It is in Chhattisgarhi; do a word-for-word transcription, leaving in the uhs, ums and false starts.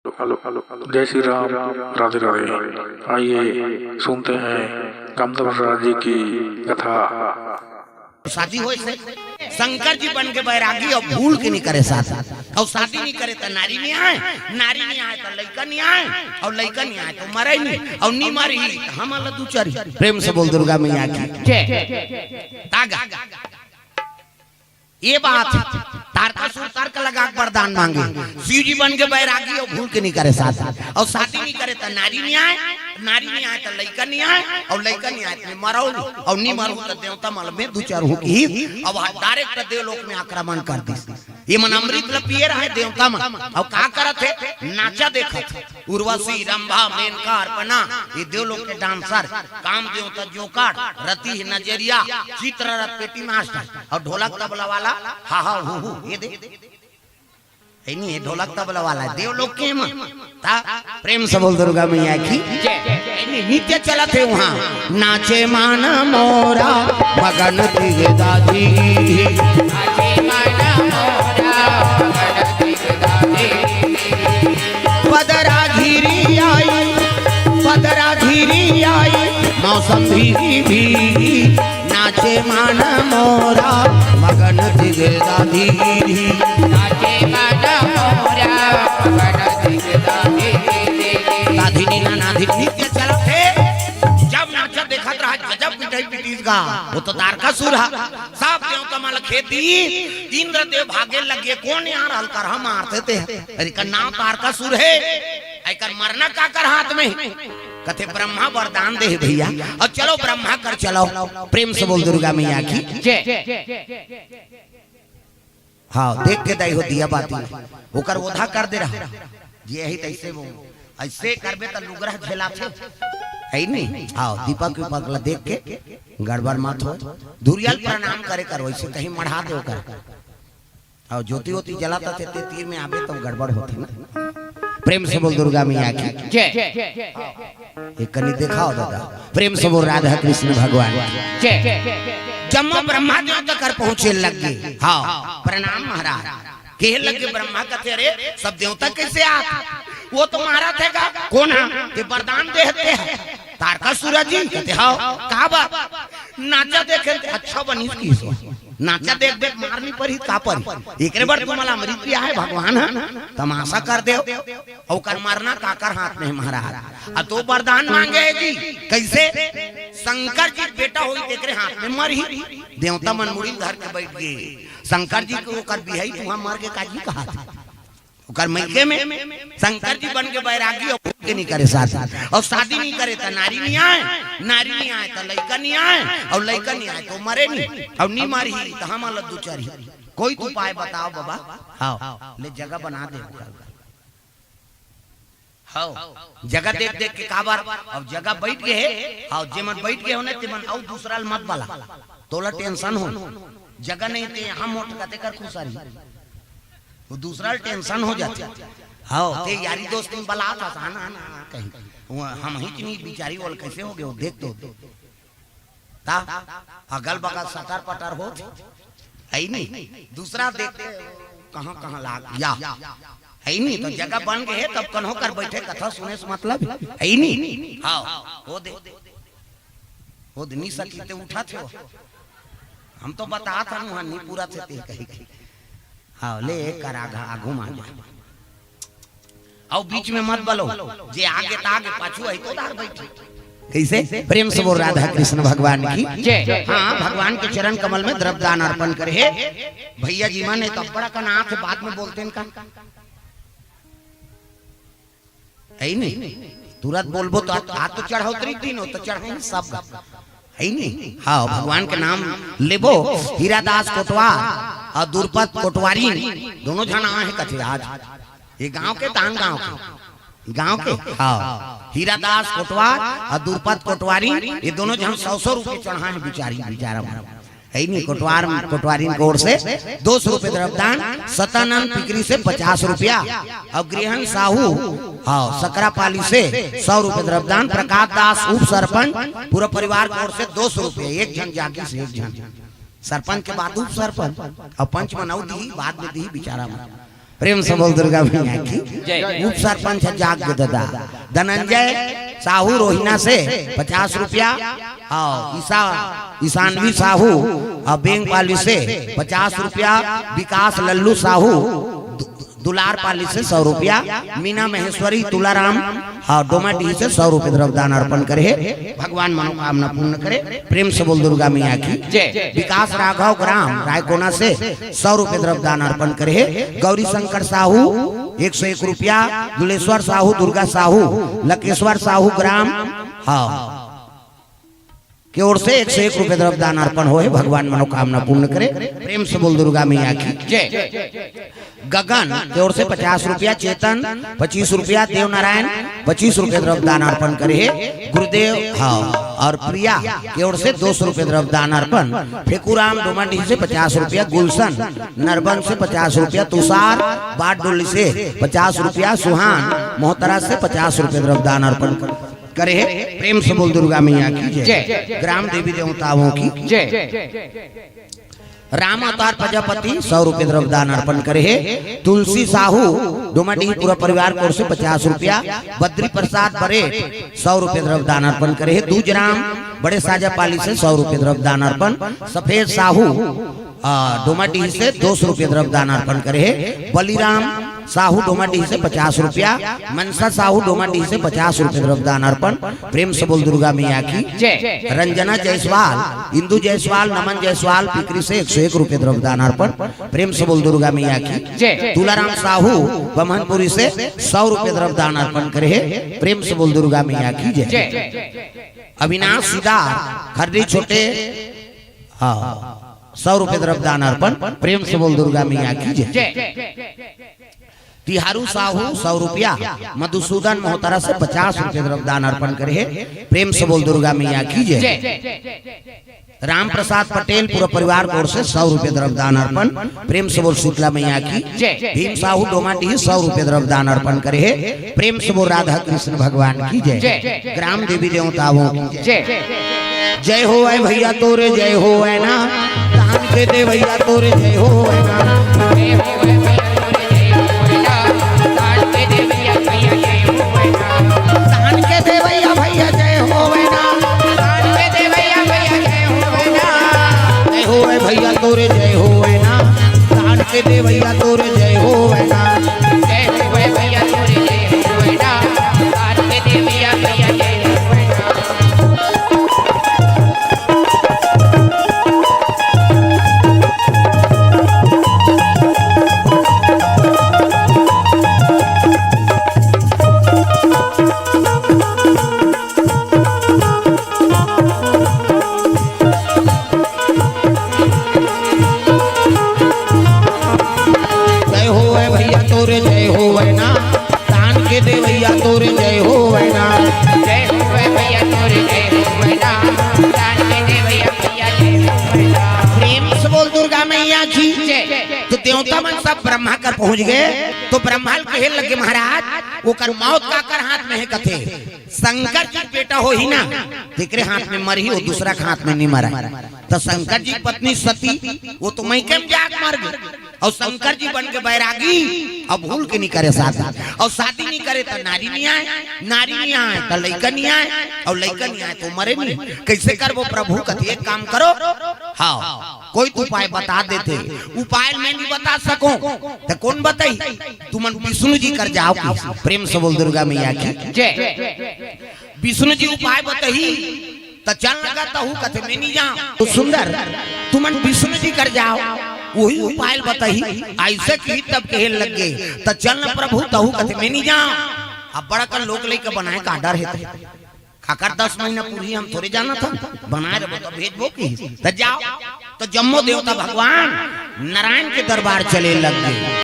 जय श्री राम। राधे राधे। आइए सुनते हैं कामदेव राजा जी की कथा। शादी होय से शंकर जी बन के बैरागी अउ भूल के नइ करे शादी। अउ शादी नइ करे त नारी नइ आय, नारी नइ आय त लइका नइ आय, अउ लइका नइ आय त मरय नइ, अउ नइ मरही त हमन ल दू चार। प्रेम से बोल दुर्गा मैया की। जय। तागा। ये बात हे। तारकासुर तर्क लगा के वरदान मांगे, शिव जी बन के बैरागी अउ भूल के नइ करे शादी, अउ शादी नइ करे त नारी नइ आय, नारी नइ आय त लइका नइ आय, अउ लइका नइ आय त मरव, अउ नइ मरव त देवता मन में दू चार हो की। अब डायरेक्ट देवलोक में आक्रमण कर दिस। ये मन अमृत ल पिए रहय देवता मन, अउ का करत हे? नाचा देखत हे। उर्वशी, रंभा, मेनका, अर्पणा, ये देवलोक के डांसर, काम देवता जोकड़, रति नजरिया, चित्ररथ पेटी मास्टर, अउ ढोलक तबला वाला, हा हा हू हू, ये दे। हे नहीं, ये ढोलक तबला वाला हे, देवलोक के मन। ता प्रेम से बोल दुर्गा मैया की। जय। हे नहीं, नृत्य चलत हे उहाँ। नाचे मन मोरा मगन दिगदाधी। नाचे मन मोरा मगन दिगदाधी। पदरा घिरी आई, पदरा घिरी आई, मौसम भी, भी। नाचे मन मोरा मगन दिगदाधी। नाचे मन मोरा मगन दिगदाधी। दाधी नी ना नाधी नृत्य चलत हे। जब नाचा देखत रहा, गजब पिटाई पिटीस गा। वो तो तारकासुर हा। सब देवता मन ल खेद दिस। इंद्रदेव भागे लगे, कोन यार हल्कर हम मारते ते। अरे का नाम तारकासुर हे। एकर मरना काकर हाथ में? कथे ब्रह्मा वरदान दे हे भैया, अउ चलो ब्रह्मा कर चलो। प्रेम से बोल दुर्गा मैया की। जय। हाँ, देख के दाई हो दिया बाती, ओकर ओधा कर दे रहा। जे यही तैसे वो, ऐसे करबे त लुगरा झेलाथे। हे नहीं? हाँ, दीपक विपक ला देख के गड़बड़ मत हो। धुरियल प्रणाम करे कर, वैसे कहीं मढ़ा दे ओकर। अउ ज्योति वोति जलात हे ते तीर में आबे तब गड़बड़ होथे ना। प्रेम से बोल दुर्गा मैया की। जय। एक कनी देखाव दादा। प्रेम से बोल राधा कृष्ण भगवान की। जय। जम्मो ब्रह्मा देवता कर पहुंचे लगे। हाँ, प्रणाम महाराज। कहे लगे ब्रह्मा कथे, "अरे, सब देवता कैसे आत?" वो तो महाराज हे का? कोन हा? ते वरदान दे हे ते हा। तारकासुर जी कथे, "हाँ, का बात?" नाचा देखे ते अच्छा बनिस किहिस। नाचा देख देख मार नइ परी, का परी? एकरे बर तुमन ला अमृत पियाय हे भगवान हा, तमाशा कर देव। अउ ओकर मरना काकर हाथ में हे महाराज। अउ तो वरदान मांगे हे जी, कैसे? शंकर जी के बेटा होही तेकरे हाथ में मरही। देवता मन मुड़ी धर के बैठ गे। शंकर जी के ओकर बिहाई तुहा मर के काजी कहा था। ओकर मइके में शंकर जी बन के बैरागी अउ भूल के नइ करे शादी। अउ शादी नइ करे त नारी नइ आय, नारी नइ आय त लइका नइ आय, अउ लइका नइ आय त मरे नइ, अउ नइ मरही त हमन ल दू चार ही। कोई तो उपाय बताव बाबा। हाँ, ले जगह बना दे। हाँ, जगह देख देख के काबर, अब जगह बैठ गे हे। हाँ, जेमन बैठ गे हो ना, तेमन अउ दूसरा ल मत बला, तोला टेंशन हो। जगह नइ ते यहाँ मोट कते कर खुसरी। वो दूसरा ल टेंशन हो जाथे। हाँ, ते यारी दोस्त में बलात हस, आना, आना, आना, कहीं। वो हम ही इतनी बिचारी वाल कैसे हो गए, वो देख तो। ता, अगल बगल सटर पटर होत हे नहीं, दूसरा देख कहाँ कहाँ लाग या, हे नहीं, तो जगह बन गे हे, तब कन्हो कर बैठे कथा सुने से मतलब हे नहीं। हाँ, वो दे, वो दे नहीं सकी ते उठा थे। हम तो बतात हन, वहाँ नहीं पूरा थे ते कही के। हाँ, ले कर आगा, आगू मान जा। अउ बीच में मत बलो, जे आगे त आगे, पाछू आही तो दार बैठी। कैसे? प्रेम से बोल राधा कृष्ण भगवान की। जय। हाँ, भगवान के चरण कमल में द्रव्य दान अर्पण करे हे। भैया जी मन हे तो बड़ा कनाथ हे, बाद में बोलते हैं का। हे नहीं? तुरंत बोलबो तो हाथ, हाथ तो चढ़ाओ, तरी दिन हो तो चढ़ाओ सब। हे नहीं? हाँ, भगवान के नाम लेबो। हीरादास कोटवार अउ दुर्पद कोटवारी दोनों झन आए हे कथे आज। ये गांव के, तान गांव के, गांव के। हाँ, हीरादास कोटवार अउ दुर्पद कोटवारी, ये दोनों झन सौ सौ रुपये चढ़ाए हे बिचारी, बिचारा। हे नहीं, कोटवार, कोटवारिन के ओर से दो सौ रुपये द्रव्यदान, सतानंद पिकरी से पचास रुपया, अउ गृहन साहू, हाँ, सकरापाली से सौ रुपये द्रव्यदान, प्रकाश दास उप सरपंच, पूरा परिवार के ओर से दो सौ रुपये, एक झन जागी से एक झन। सरपंच के बाद उप सरपंच, अउ पंच मन अउ दिही, बाद में दिही बिचारा मन। प्रेम से बोल दुर्गा मैया की। जय। उप सरपंच जाग के दादा धनंजय साहू रोहिना से पचास रुपया, और ईसा ईशानवी साहू और बेंगपाली से पचास रुपया, विकास लल्लू साहू दु-, दुलारपाली से सौ रुपया, मीना महेश्वरी तुलाराम और डोमाडीह से सौ रुपये द्रव्य दान अर्पण करे हे। भगवान मनोकामना पूर्ण करे। प्रेम से बोल दुर्गा मैया की। जय। विकास राघव ग्राम रायकोना से सौ रुपये द्रव्य दान अर्पण करे हे। गौरी शंकर साहू एक सौ एक रुपया, दुलेश्वर साहू, दुर्गा साहू, लकेश्वर साहू ग्राम, हाँ, के ओर से एक सौ एक रुपये द्रव्य दान अर्पण होए। भगवान मनोकामना पूर्ण करे। प्रेम से बोल दुर्गा मैया की। जय। गगन के ओर से पचास रुपया, चेतन पच्चीस रुपया, देवनारायण पच्चीस रुपये द्रव्य दान अर्पण करे हे। गुरुदेव, हाँ, और प्रिया के ओर से दो सौ रुपये द्रव्य दान अर्पण। फेकूराम डोमाडीह से पचास रुपया, गुलशन नरबन से पचास रुपया, तुषार बारडोली से पचास रुपया, सुहान मोहतरा से पचास रुपये द्रव्य दान अर्पण करे हे। प्रेम से बोल दुर्गा मैया की जय। जय। ग्राम देवी देवताओं की। जय। राम अवतार प्रजापति सौ रुपये द्रव्य दान अर्पण करे हे। तुलसी साहू डोमाडीह पूरा परिवार की ओर से पचास रुपया, बद्री प्रसाद बरेट सौ रुपये द्रव्य दान अर्पण करे हे। दूजराम बड़े साजापाली से सौ रुपये द्रव्य दान अर्पण। सफेद साहू, आ, डोमाडीह से दो सौ रुपये द्रव्य दान अर्पण करे हे। बलिराम साहू डोमाडीह से पचास रुपया, मनसा साहू डोमाडीह से पचास रुपये द्रव्य दान अर्पण। प्रेम से बोल दुर्गा मैया की। जय। रंजना जायसवाल, इंदु जायसवाल, नमन जायसवाल पिकरी से एक सौ एक रुपये द्रव्य दान अर्पण। प्रेम से बोल दुर्गा मैया की। जय। तुलाराम साहू बमहनपुरी से सौ रुपये द्रव्य दान अर्पण करे हे। प्रेम से बोल दुर्गा मैया की जय। जय। अविनाश सिदार खर्री छोटे, हाँ, सौ रुपये द्रव्य दान अर्पण। प्रेम से बोल दुर्गा मैया की जय। जय। तिहारू साहू सौ रुपया, मधुसूदन मोहतरा से पचास रुपये द्रव्य दान अर्पण करे हे। प्रेम से बोल दुर्गा मैया की जय। जय। राम प्रसाद पटेल पूरा परिवार की ओर से सौ रुपये द्रव्य दान अर्पण। प्रेम से बोल शीतला मैया की। जय। भीम साहू डोमाडीह सौ रुपये द्रव्य दान अर्पण करे हे। प्रेम से बोल राधा कृष्ण भगवान की जय। जय। ग्राम देवी देवताओं की जय। जय। जय होवय भैया तोरे जय होवय ना, दान के देवैया तोरे जय होवय ना। जय होवय भैया तोरे जय होवय ना, दान के देवैया भैया जय होवय ना। दान के देवैया भैया जय होवय ना, दान के देवैया भैया जय होवय ना। जय होवय भैया तोरे जय होवय ना, दान के देवैया तोरे जय होवय ना। जय होवय भैया तोरे जय होवय ना, दान के देवैया भैया जय होवय ना। जय होवय भैया तोरे जय होवय ना, दान के देवैया तोरे जय होवय ना। जय होवय भैया तोरे जय होवय ना, दान के देवैया भैया जय होवय ना। प्रेम से बोल दुर्गा मैया की। जय। तो देवता मन सब ब्रह्मा कर पहुंच गए, तो ब्रह्मा ल कहे लगे, महाराज, ओकर मौत काकर हाथ में हे कथे। शंकर जी बेटा होही ना, तेकरे हाथ में मरही, वो दूसरा के हाथ में नहीं मरा। तो शंकर जी पत्नी सती, वो तो मइके में जाके मर गई। और शंकर जी बन के बैरागी, अब भूल के नहीं करे शादी। और शादी नहीं करे तो नारी नहीं आए, नारी नहीं आए तो लइका नहीं आए, और लइका नहीं आए तो मरे नहीं। कैसे करबो प्रभु? कथे एक काम करो, हाँ, कोई तो उपाय बता देते। उपाय मैं नहीं बता सकूं, तो कौन बताही? तुमन विष्णु जी कर जाओ। प्रेम से बोल दुर्गा मैया की। जय। विष्णु जी उपाय बताही, त चल लगा तहू कथे मैं नहीं जाऊं। तो सुंदर, तुमन विष्णु जी कर जाओ, वही उपाय बताही। ऐसे की तब कहे लग गए, त चल न प्रभु तहू कथे मैं नहीं जाऊं। अब बड़ा कर लोग लेके बनाए का डर है तो। काकर दस महीना पूरी हम थोड़े जाना था, बनाए रहो तो भेजबो की। त जाओ, तो जम्मो देवता भगवान नारायण के दरबार चले लग गए।